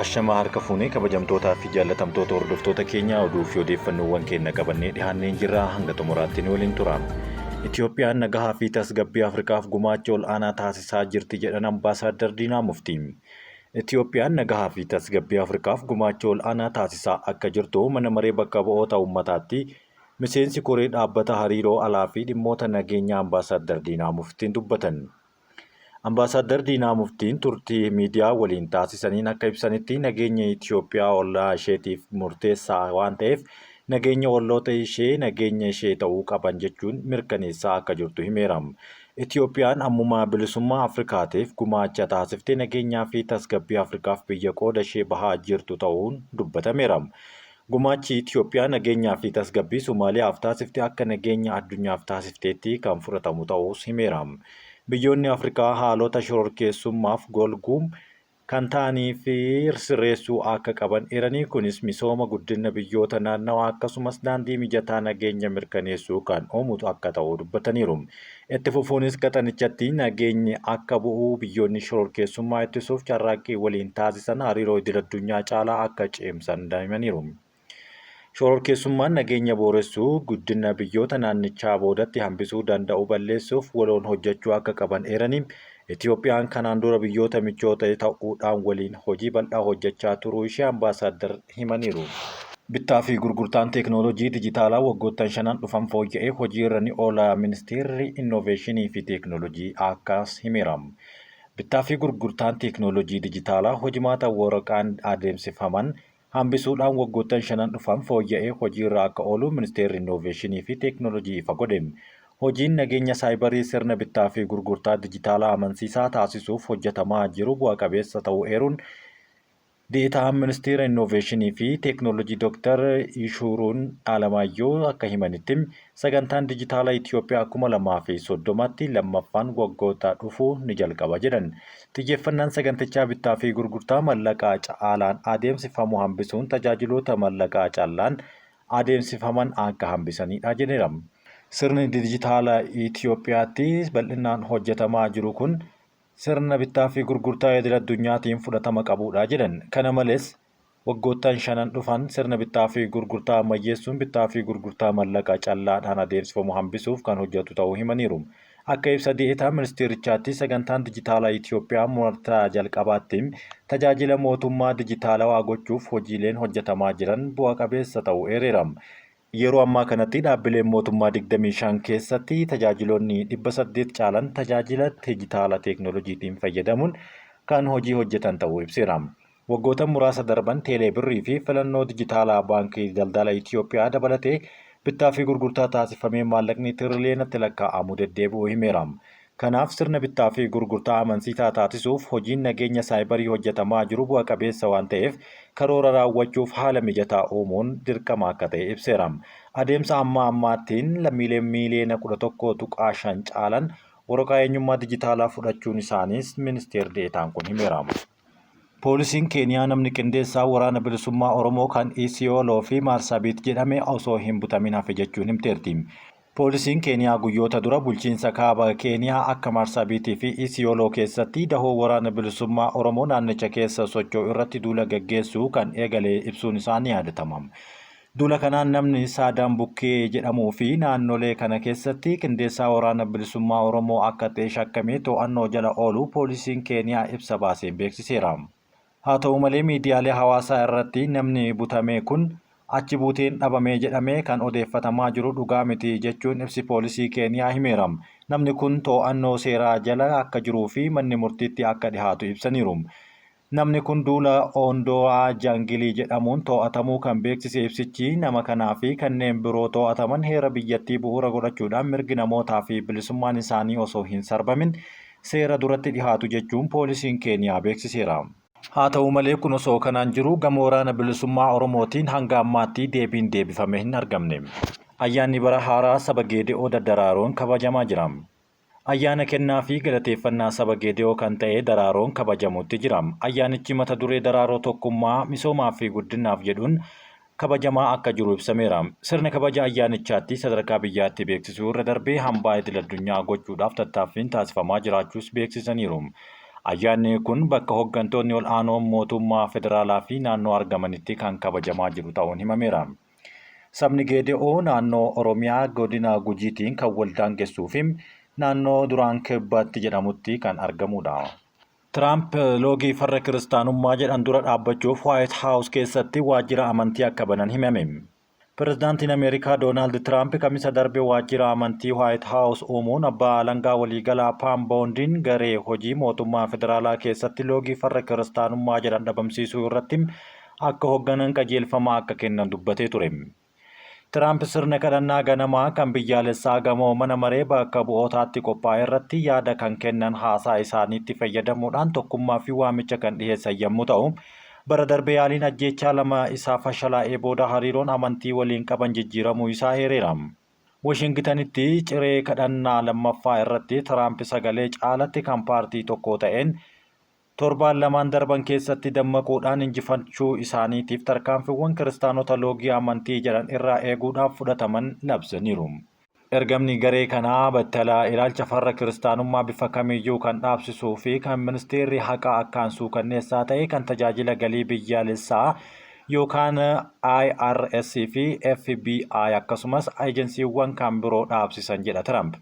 Ashamaa harka fuunee kabajamtootaa fi jaallatamtoota hordoftoota keenyaa oduu fi odeeffannoowwan keenya qabannee dhiyaannee jirra hanga xumuraatti nu waliin tura. Itoophiyaan nagahaa fi tasgabbii Afrikaaf gumaacha ol'aanaa taasisaa jirti jedhan Ambaasaaddar Diinaa Muftii. Itoophiyaan nagahaa fi tasgabbii Afrikaaf gumaacha ol'aanaa taasisaa akka jirtu mana maree bakka bu'oota uummataatti miseensi koree dhaabbata hariiroo alaa fi dhimmoota nageenyaa Ambaasaaddar Diinaa Muftiin dubbatan. Ambaasaaddar Diinaa Muftiin turtii miidiyaa waliin taasisaniin akka ibsanitti nageenya Itoophiyaa ollaa isheetiif murteessaa waan ta'eef nageenya olloota ishee nageenya ishee ta'uu qaban jechuun mirkaneessaa akka jirtu himeera. Itoophiyaan ammumaa bilisummaa Afrikaatiif gumaacha taasiftee nageenyaa fi tasgabbii Afrikaaf biyya qooda ishee bahaa jirtu ta'uun dubbatameera. Gumaachi Itoophiyaa nageenyaa fi tasgabbii Somaaliyaaf taasifte akka nageenya addunyaaf taasifteetti kan fudhatamu ta'uus himeera. Biyyoonni Afrikaa haalota shororkeessummaaf golguu kan ta'anii fi sirreessuu akka qaban eeranii kunis misooma guddina biyyoota naannawaa akkasumas daandii mijataa nageenya mirkaneessuu kan uumu akka ta'u dubbataniiru. Itti fufuunis qaxanichatti nageenyi akka bu'u biyyoonni shororkeessummaa ittisuuf carraaqqii waliin taasisan hariiroo idil addunyaa caalaa akka cimsan himaniiru. Shororkeessummaan nageenya booressuu guddina biyyoota naannichaa boodatti hambisuu danda'u balleessuuf waloon hojjechuu akka qaban eeranii Itoophiyaan kanaan dura biyyoota michoota ta'uudhaan waliin hojii bal'aa hojjechaa turuu ishee ambaasaaddar himaniiru. Bittaa fi gurgurtaan teeknooloojii dijitaalaa waggoottan shanan dhufan fooyya'ee hojii irra ni oola ministeerri innoveeshinii fi teeknooloojii akkas himeera. Bittaa fi gurgurtaan teeknooloojii dijitaalaa hojimaata waraqaan adeemsifaman hambisuudhaan waggoottan shanan dhufan fooyya'ee hojii irra akka oolu ministeerri innoveeshinii fi teeknooloojii ifa godhe. Hojiin nageenya saayibarii sirna bittaa fi gurgurtaa dijitaalaa amansiisaa taasisuuf hojjetamaa jiru bu'a qabeessa ta'uu eeruun Deetaan ministeera innoveeshinii fi teeknooloojii Dooktar Ishuruun Alamaayyoo akka himanitti sagantaan dijitaalaa Itoophiyaa 2030tti lammaffaan waggoota dhufuu ni jalqaba jedhan. Xiyyeeffannaan sagantichaa bittaa fi gurgurtaa mallaqaa caalaan adeemsifamu hambisuun tajaajiloota mallaqaa caallaan adeemsifaman akka hambisanidha jedheera. Sirni dijitaalaa Itoophiyaatti bal'inaan hojjetamaa jiru kun sirna bittaa fi gurgurtaa idil addunyaatiin fudhatama qabudha jedhan. Kana malees waggoottan shanan dhufan sirna bittaa fi gurgurtaa ammayyeessuun bittaa fi gurgurtaa mallaqa callaadhaan adeemsifamu hambisuuf kan hojjetu ta'uu himaniiru. Akka ibsa deetaa ministeerichaatti sagantaan dijitaalaa Itoophiyaa marsaa jalqabaatti tajaajila mootummaa dijitaalawaa gochuuf hojiileen hojjetamaa jiran bu'a qabeessa ta'uu eereera. Yeroo ammaa kanatti dhaabbileen mootummaa 25 keessatti tajaajiloonni 800 caalan tajaajila dijitaala teeknooloojiitiin fayyadamuun kan hojii hojjetan ta'uu ibseera. Waggoota muraasa darban teelee birrii fi filannoo dijitaalaa baankii daldala Itoophiyaa dabalatee bittaa fi gurgurtaa taasifamee maallaqni tiriliyoonatti lakkaa'amu deddeebi'uu himeera. Kanaaf sirna bittaa fi gurgurtaa amansiisaa taasisuuf hojiin nageenya saayibarii hojjetamaa jiru bu'a qabeessa waan ta'eef karoora raawwachuuf haala mijataa uumuun dirqama akka ta'e ibseera. Adeemsa ammaa ammaattiin lammiileen miiliyoona 11.5 caalan waraqaa eenyummaa dijitaalaa fudhachuun isaaniis ministeerri deetaan kun himeera. Poolisiin Keeniyaa namni qindeessaa waraana bilisummaa Oromoo kan Isiyooloo fi Maarsabiit jedhame osoo hin butamin hafe jechuun himteerti. Poolisiin Keeniyaa guyyoota dura bulchiinsa kaaba Keeniyaa akka Maarsabiitii fi Isiyooloo keessatti dahoo waraana bilisummaa Oromoo naannicha keessa socho'u irratti duula gaggeessuu kan eegale ibsuun isaa ni yaadatama. Duula kanaan namni Saadaan Bukkee jedhamuu fi naannolee kana keessatti qindeessaa waraana bilisummaa Oromoo akka ta'e shakkamee to'annoo jala oolu poolisiin Keeniyaa ibsa baaseen beeksiseera. Haa ta'u malee miidiyaalee hawaasaa irratti namni butame kun achi buuteen dhabame jedhamee kan odeeffatamaa jiru dhugaa miti jechuun ibsi poolisii Keeniyaa himeera. Namni kun to'annoo seeraa jala akka jiruu fi manni murtiitti akka dhihaatu ibsaniiru. Namni kun duula Oondo'aa Jaangilii jedhamuun to'atamuu kan beeksise ibsichi nama kanaa fi kanneen biroo to'ataman heera biyyattii bu'uura godhachuudhaan mirgi namootaa fi bilisummaan isaanii osoo hin sarbamin seera duratti dhihaatu jechuun poolisiin Keeniyaa beeksiseera. Haa ta'u malee kun osoo kanaan jiru gama waraana bilisummaa Oromootiin hanga ammaatti deebiin deebifame hin argamne. Ayyaanni bara haaraa saba Geede'oo Daddaraaroon kabajamaa jira. Ayyaana kennaa fi galateeffannaa saba Geede'oo kan ta'e Daraaroon kabajamutti jira. Ayyaanichi mata duree Daraaroo tokkummaa misoomaa fi guddinaaf jedhuun kabajamaa akka jiru ibsameera. Sirna kabaja ayyaanichaatti sadarkaa biyyaatti beeksisuu irra darbee hambaa idil addunyaa gochuudhaaf tattaaffiin taasifamaa jiraachuus beeksisaniiru. Ayyaanni kun bakka hoggantoonni ol aanoon mootummaa federaalaa fi naannoo argamanitti kan kabajamaa jiru ta'uun himameera. Sabni Geede'oo naannoo Oromiyaa godina Gujiitiin kan wal daangessuu fi naannoo duraan Kibbaatti jedhamutti kan argamudha. Tiraamp loogii farra kiristaanummaa jedhan dura dhaabbachuuf Waayit Haawus keessatti waajjira amantii akka banan himame. Pirezidaantiin Ameerikaa Doonaald Tiraamp Kamisa darbe waajjira amantii Waayit Haawus uumuun abbaa alangaa waliigalaa Paam Boondiin garee hojii mootummaa federaalaa keessatti loogii farra kiristaanummaa jedhan dhabamsiisuu irratti akka hogganan qajeelfama akka kennan dubbatee ture. Tiraamp sirna kadhannaa ganamaa kan biyyaalessaa gamoo mana maree bakka bu'ootaatti qophaa'e irratti yaada kan kennan haasaa isaaniitti fayyadamuudhaan tokkummaa fi waamicha kan dhiheessan yommuu ta'u, bara darbe yaaliin ajjeechaa lama isaa fashalaa'ee booda hariiroon amantii waliin qaban jijjiiramuu isaa eereera. Washingitanitti ciree kadhannaa lammaffaa irratti Tiraamp sagalee caalatti kan paartii tokkoo ta'een Torbaan lamaan darban keessatti dammaquudhaan injifachuu isaaniitiif tarkaanfiiwwan Kiristaanota loogii amantii jedhan irraa eeguudhaaf fudhataman labsaniiru. Ergamni garee kanaa battala ilaalcha farra Kiristaanummaa bifa kamiyyuu kan dhaabsisuu fi kan ministeerri haqaa akkaan suukanneessaa ta'e kan tajaajila galii biyyaalessaa yookaan IRS fi FBI akkasumas ejensiiwwan kan biroo dhaabsisan jedha Tiraamp.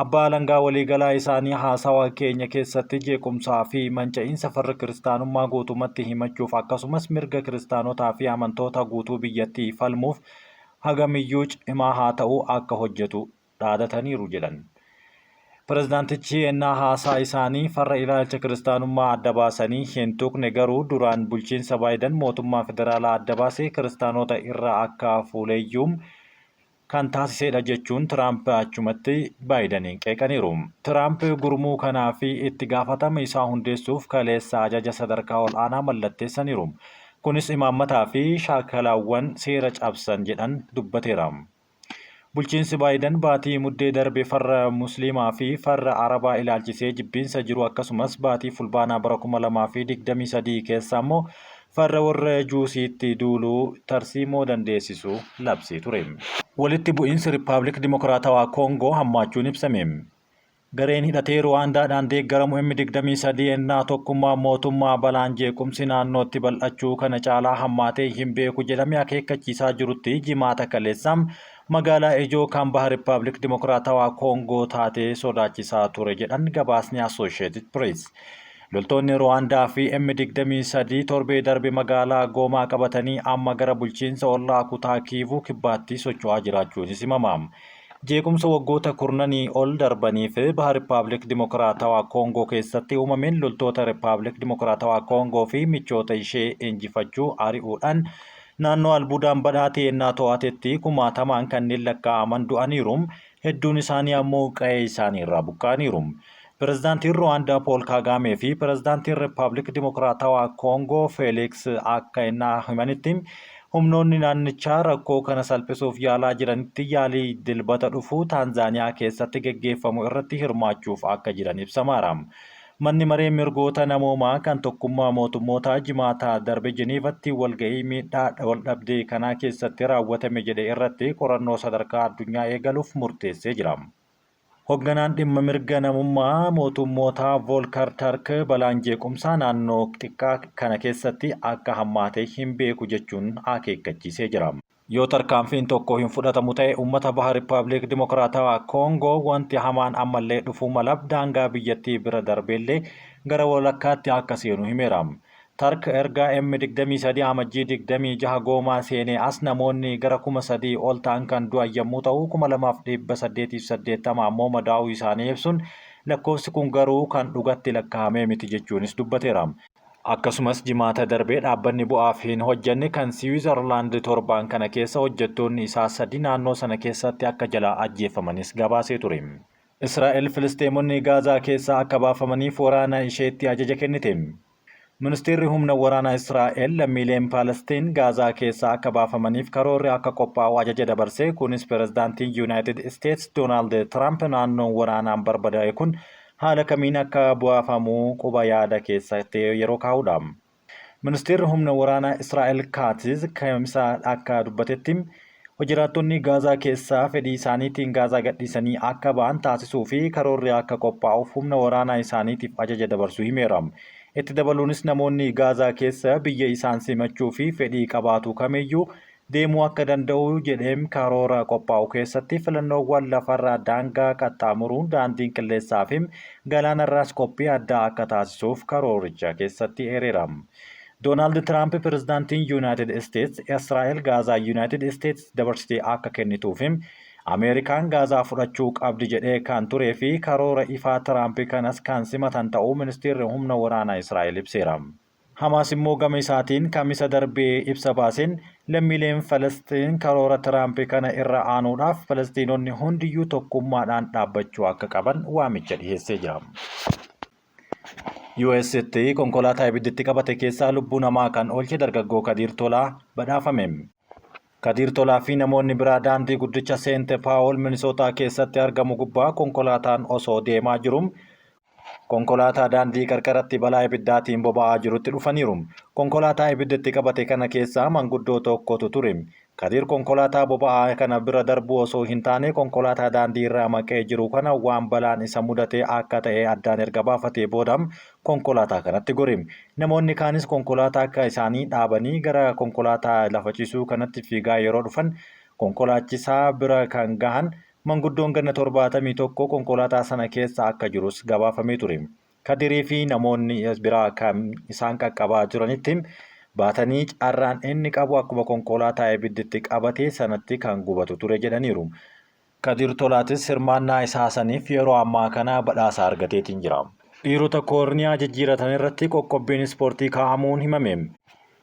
Abbaa Alangaa Waliigalaa isaanii haasawa keenya keessatti jeequmsaa fi manca'iinsa farra kiristaanummaa guutumatti himachuuf akkasumas mirga kiristaanotaa fi amantoota guutuu biyyattii falmuuf hagamiyyuu cimaa haa ta'u akka hojjetu dhaadataniiru jedhan. Pirezidaantichi ennaa haasaa isaanii farra ilaalcha kiristaanummaa adda baasanii hin tuqne garuu duraan bulchiinsa Baayidan mootummaa federaalaa adda baasee kiristaanota irraa akka fuuleeyyuu kan taasisedha jechuun Tiraamp achumatti Baayidaniin qeeqaniiru. Tiraamp gurmuu kanaa fi itti gaafatama isaa hundeessuuf kaleessa ajaja sadarkaa ol'aanaa mallatteessaniiru. Kunis imaammataa fi shaakalaawwan seera cabsan jedhan dubbateera. Bulchiinsi Baayidan baatii Muddee darbe farra Musliimaa fi farra Arabaa ilaalchisee jibbiinsa jiru akkasumas baatii Fulbaanaa bara 2023 keessa ammoo farra warra Juusiitti duuluu tarsiimoo dandeessisu labsee ture. Walitti bu'iinsi Rippaablika Dimokiraatawaa Koongoo hammaachuun ibsame. Gareen hidhatee Ruwaandaadhaan deeggaramu M23 ennaa tokkummaan mootummaa balaan jeequmsi naannootti bal'achuu kana caalaa hammaatee hin beeku jedhamee akeekkachiisaa jirutti Jimaata kaleessaa magaalaa ijoo kan baha Rippaablika Dimokiraatawaa Koongoo taatee sodaachisaa ture jedhan gabaasni Associated Press. Loltoonni Ruwaandaa fi M23 torbee darbe magaalaa Goomaa qabatanii amma gara bulchiinsa ollaa kutaa Kiivuu kibbaatti socho'aa jiraachuunis himama. Jeequmsa waggoota kurnanii ol darbaniif baha Rippaablika Dimokiraatawaa Koongoo keessatti uumameen loltoota Rippaablika Dimokiraatawaa Koongoo fi michoota ishee injifachuu ari'uudhaan naannoo albuudaan badhaate ennaa to'atetti kumaatamaan kanneen lakkaa'aman du'aniiru. Hedduun isaanii ammoo qa'ee isaanii irraa buqqa'aniiru. Pirezidaantiin Ruwaandaa Pool Kaagaamee fi Pirezidaantiin Rippaablika Dimokiraatawaa Koongoo Feeliks akka ennaa himanitti humnoonni naannichaa rakkoo kana salphisuuf yaalaa jiranitti yaalii Dilbata dhufu Taanzaaniyaa keessatti geggeeffamu irratti hirmaachuuf akka jiran ibsamaara. Manni Maree Mirgoota Namoomaa kan Tokkummaa Mootummootaa Jimaata darbe Jeneevatti walga'ii miidhaa waldhabdee kanaa keessatti raawwatame jedhe irratti qorannoo sadarkaa addunyaa eegaluuf murteessee jira. Hogganaan dhimma mirga namummaa mootummootaa Voolkar Tark balaan jeequmsaa naannoo xiqqaa kana keessatti akka hammaate hin beeku jechuun akeekkachiisee jira. Yoo tarkaanfiin tokko hin fudhatamu ta'e uummata baha Rippaabliik Dimokiraatawaa Koongoo wanti hamaan ammallee dhufuu mala daangaa biyyattii bira darbeellee gara walakkaatti akka seenu himeera. Tark erga M23 Amajjii 26 Goomaa seenee as namoonni gara 3,000 ol ta'an kan du'an yommuu ta'u, 2,880 ammoo madaa'uu isaanii ibsuun lakkoofsi kun garuu kan dhugatti lakkaa'amee miti jechuunis dubbateera. Akkasumas Jimaata darbe dhaabbanni bu'aaf hin hojjenne kan Siwiizarlaand torbaan kana keessa hojjettoonni isaa sadi naannoo sana keessatti akka jalaa ajjeeffamanis gabaasee ture. Israa'el Filisxeemonni Gaazaa keessaa akka baafamaniif waraana isheetti ajaja kennite. Ministeerri Humna Waraanaa Israa'el lammiileen Paalastiin Gaazaa keessaa akka baafamaniif karoorri akka qophaa'u ajaja dabarse. Kunis pirezidaantiin Yuunaayitid Isteets Doonaald Tiraamp naannoon waraanaan barbadaa'e kun haala kamiin akka bu'aafamu quba yaada keessatti yeroo kaa'udha. Ministeerri Humna Waraanaa Israa'el Kaatiz Kamisa akka dubbatetti, Jiraattonni Gaazaa keessaa fedhii isaaniitiin Gaazaa gadhiisanii akka ba'an taasisuu fi karoorri akka qophaa'uuf humna waraanaa isaaniitiif ajaja dabarsuu himeera. Itti dabaluunis namoonni Gaazaa keessa biyya isaan simachuu fi fedhii qabaatu kamiyyuu deemuu akka danda'u jedheem karoora qophaa'u keessatti filannoowwan lafarraa daangaa qaxxaamuruun daandiin qilleensaa fi galaanarraas qophii addaa akka taasisuuf karooricha keessatti eereera. Doonaald Tiraamp pirezidaantiin Yuunaayitid Isteets Israa'el Gaazaa Yuunaayitid Isteets dabarsitee akka kennituuf Ameerikaan Gaazaa fudhachuu qabdi jedhee kan turee fi karoora ifaa Tiraamp kanas kan simatan ta'uu ministeerri humna waraanaa Israa'el ibseera. Hamaas immoo gama isaatiin Kamisa darbee ibsa baaseen lammiileen Falastiin karoora Tiraamp kana irra aanuudhaaf Falastiinonni hundiyyuu tokkummaadhaan dhaabbachuu akka qaban waamicha dhiheessee jira. US'tti konkolaataa ibidditti qabate keessaa lubbuu namaa kan oolche dargaggoo Kadiir Tolaa badhaafame. Kadiir Tolaa fi namoonni biraa daandii guddicha Seent Paawol Minisootaa keessatti argamu gubbaa konkolaataan osoo deemaa jiru konkolaataa daandii qarqaratti balaa ibiddaatiin boba'aa jirutti dhufaniiru. Konkolaataa ibiddatti qabate kana keessaa manguddoo tokkotu ture. Kadiir konkolaataa boba'aa kana bira darbuu osoo hin taane konkolaataa daandii irraa maqee jiru kana waan balaan isa mudate akka ta'e addaan erga baafatee booda konkolaataa kanatti gore. Namoonni kaanis konkolaataa akka isaanii dhaabanii gara konkolaataa lafa ciisuu kanatti fiigaa yeroo dhufan konkolaachisaa bira kan gahan manguddoon ganna 71 konkolaataa sana keessa akka jirus gabaafamee ture. Kadirii fi namoonni biraa kan isaan qaqqabaa jiranitti baatanii carraan inni qabu akkuma konkolaataa ibidditti qabatee sanatti kan gubatu ture jedhaniiru. Kadir Tolaatis hirmaannaa isaa saniif yeroo ammaa kana badhaasa argateetiin jira. Dhiirota koorniyaa jijjiiratan irratti qoqqobbiin ispoortii kaa'amuun himame.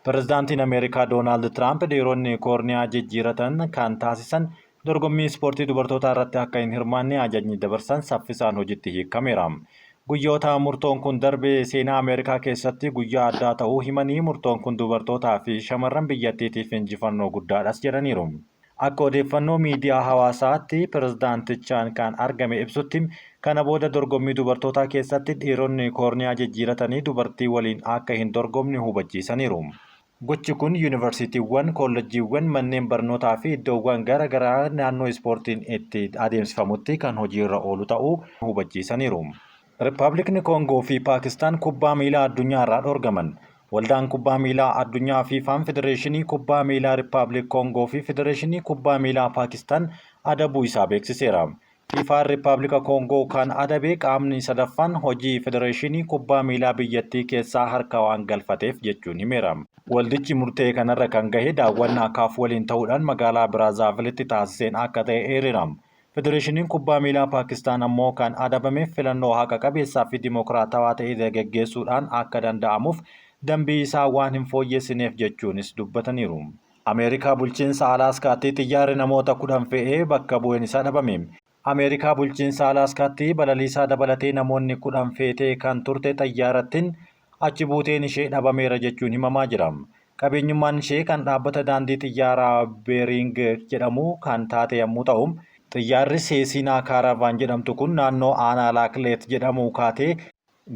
Pirezidaantiin Ameerikaa Doonaald Tiraamp dhiironni koorniyaa jijjiiratan kan taasisan dorgommii ispoortii dubartootaa irratti akka hin hirmaanne ajajni dabarsan saffisaan hojiitti hiikameera. Guyyoota murtoon kun darbe seenaa Ameerikaa keessatti guyyaa addaa ta'uu himanii murtoon kun dubartootaa fi shamarran biyyattiitiif injifannoo guddaadhas jedhaniiru. Akka odeeffannoo miidiyaa hawaasaatti pirezidaantichaan kan argame ibsutti kana booda dorgommii dubartootaa keessatti dhiironni koorniyaa jijjiiratanii dubartii waliin akka hin dorgomne hubachiisaniiru. Gochi kun yuunivarsiitiiwwan, koolleejjiiwwan, manneen barnootaa fi iddoowwan gara garaa naannoo ispoortiin itti adeemsifamutti kan hojiirra oolu ta'uu hubachiisaniiru. Riippaabilikni Koongoo fi Paakistaan kubbaa miilaa addunyaa irraa dhorgaman. Waldaan kubbaa miilaa addunyaa FIFAn Federeeshinii Kubbaa Miilaa Riippaabilik Koongoo fi Federeeshinii Kubbaa Miilaa Paakistaan adabuu isaa beeksiseera. FIFAn Riippaabilika Koongoo kan adabe qaamni sadaffaan hojii Federeeshinii Kubbaa Miilaa biyyattii keessaa harka waan galfateef jechuun himeera. Waldichi murtee kanarra kan gahe daawwannaa CAF waliin ta'uudhaan magaalaa Biraazaavilitti taasiseen akka ta'e eereera. Federeeshiniin Kubbaa Miilaa Paakistaan ammoo kan adabameef filannoo haqa qabeessaa fi dimokiraatawaa ta'e geggeessuudhaan akka danda'amuuf dambii isaa waan hin fooyyessineef jechuunis dubbataniiru. Ameerikaa bulchiinsa Alaaskaatti xiyyaarri namoota 10 fe'ee bakka bu'een isaa dhabame. Ameerikaa bulchiinsa Alaaskaatti balaliisaa dabalatee namoonni 10 feetee kan turte xayyaarattiin achi buuteen ishee dhabameera jechuun himamaa jira. Qabeenyummaan ishee kan dhaabbata daandii xiyyaaraa Beering jedhamu kan taate yommuu ta'u, xiyyaarri Seesinaa Kaaravaan jedhamtu kun naannoo aanaa Laakleet jedhamu kaatee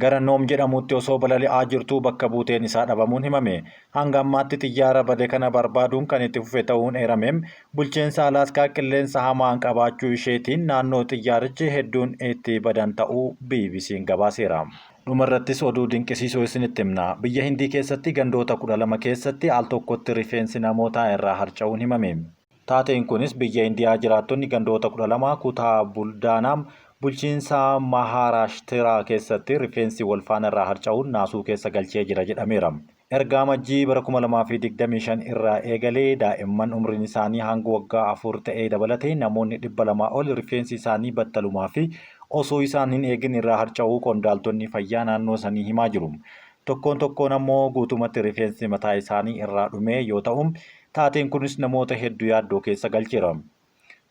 gara Noom jedhamutti osoo balali'aa jirtuu bakka buuteen isaa dhabamuun himame. Hanga ammaatti xiyyaara bade kana barbaaduun kan itti fufe ta'uun eerame. Bulchiinsa Alaaskaa qilleensa hamaan qabaachuu isheetiin naannoo xiyyaarichi hedduun itti badan ta'uu BBC'n gabaaseera. Dhumarrattis oduu dinqisiisoo isinitti himna. Biyya Hindii keessatti gandoota 12 keessatti al tokkotti rifeensi namootaa irraa harca'uun himame. Taateen kunis biyya Indiyaa jiraattonni gandoota 12 kutaa Buldaanaam bulchiinsa Mahaaraashtiraa keessatti rifeensi walfaana irraa harca'uun naasuu keessa galchee jira jedhameera. Erga Amajjii bara 2025 irraa eegalee daa'imman umriin isaanii hanga waggaa 4 ta'ee dabalatee namoonni 200 ol rifeensi isaanii battalumaa fi osoo isaan hin eegin irraa harca'uu qondaaltonni fayyaa naannoo sanii himaa jiru. Tokkoon tokkoon ammoo guutumatti rifeensi mataa isaanii irraa dhumee yoo ta'u, taateen kunis namoota hedduu yaaddoo keessa galcheera.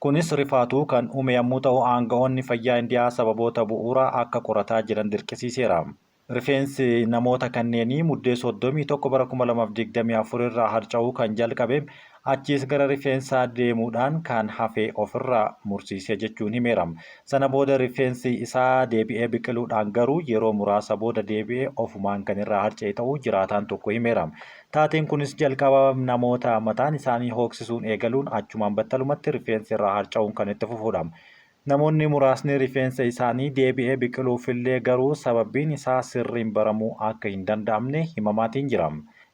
Kunis rifaatuu kan uume yommuu ta'u, aanga'oonni fayyaa Indiyaa sababoota bu'uuraa akka qorataa jiran dirqisiiseera. Rifeensi namoota kanneenii Muddee 31 bara 2024 irraa harca'uu kan jalqabe achiis gara rifeensaa deemuudhaan kan hafe ofirraa mursiise jechuun himeera. Sana booda rifeensi isaa deebi'ee biqiluudhaan garuu yeroo muraasa booda deebi'ee ofumaan kan irraa harca'e ta'uu jiraataan tokko himeera. Taateen kunis jalqaba namoota mataan isaanii hooksisuun eegaluun achumaan battalumatti rifeensi irraa harca'uun kan itti fufuudha. Namoonni muraasni rifeensa isaanii deebi'ee biqiluufillee garuu sababbiin isaa sirriin baramuu akka hin danda'amne himamaatiin jira.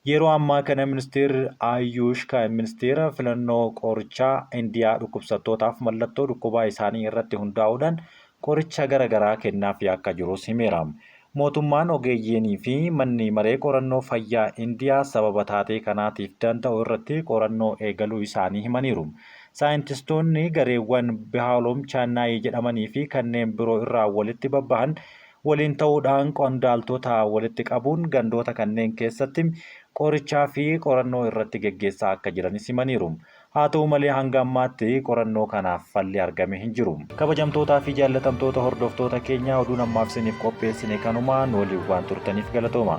Yeroo ammaa kana ministeerri Aayuush kan ministeera filannoo qorichaa Indiyaa dhukkubsattootaaf mallattoo dhukkubaa isaanii irratti hundaa'uudhaan qoricha gara garaa kennaafii akka jirus himeera. Mootummaan ogeeyyiinii fi manni maree qorannoo fayyaa Indiyaa sababa taatee kanaatiif danda'u irratti qorannoo eegaluu isaanii himaniiru. Saayintistoonni gareewwan Bihaaloom Chaannaayii jedhamanii fi kanneen biroo irraa walitti babbahan waliin ta'uudhaan qondaaltota walitti qabuun gandoota kanneen keessatti qorichaa fi qorannoo irratti geggeessaa akka jiranis himaniiru. Haa ta'u malee hanga ammaatti qorannoo kanaaf falli argame hin jiru. Kabajamtootaa fi jaallatamtoota hordoftoota keenyaa oduun ammaaf isiniif qopheessine kanuma nu waliin waan turtaniif galatooma.